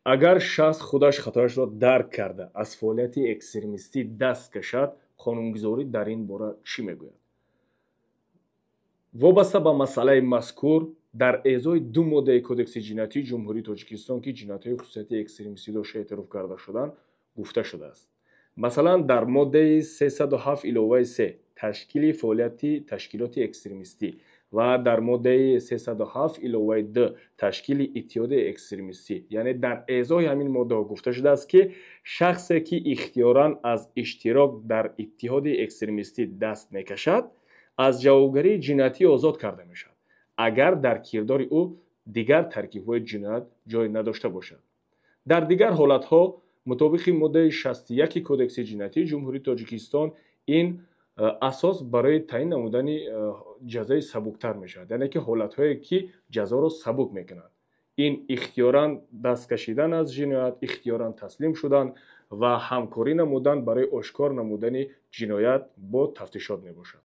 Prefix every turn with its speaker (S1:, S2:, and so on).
S1: Агар шахс худаш хатояшро дарк карда, аз фаъолияти экстремистӣ даст кашад, қонунгузорӣ дар ин бора чӣ мегӯяд? Вобаста ба масъалаи мазкур дар эъзои ду моддаи Кодекси ҷиноятии Ҷумҳурии Тоҷикистон, ки ҷиноятҳои хусусияти экстремистӣ дошта эътироф карда шуданд, гуфта шудааст. Масалан, дар моддаи 307 иловаи 3, ташкили фаъолияти ташкилоти экстремистӣ, ва дар моддаи 307 иловаи 2, ташкили иттиҳоди экстремистӣ. Яъне дар эъзои ҳамин моддаҳо гуфта шудааст, ки шахсе, ки ихтиёран аз иштирок дар иттиҳоди экстремистӣ даст мекашад, аз ҷавобгарии ҷиноятӣ озод карда мешавад, агар дар кирдори ӯ дигар таркибҳои ҷиноят ҷой надошта бошад. Дар дигар ҳолатҳо, мутобиқи моддаи 61 Кодекси ҷиноятии Ҷумҳурии Тоҷикистон, ин асос барои таъин намудани ҷазои сабуктар мешавад. Яъне ки ҳолатҳое, ки ҷазоро сабук мекунанд, ин ихтиёран даст кашидан аз ҷиноят, ихтиёран таслим шудан ва ҳамкорӣ намудан барои ошкор намудани ҷиноят бо тафтишот мебошад.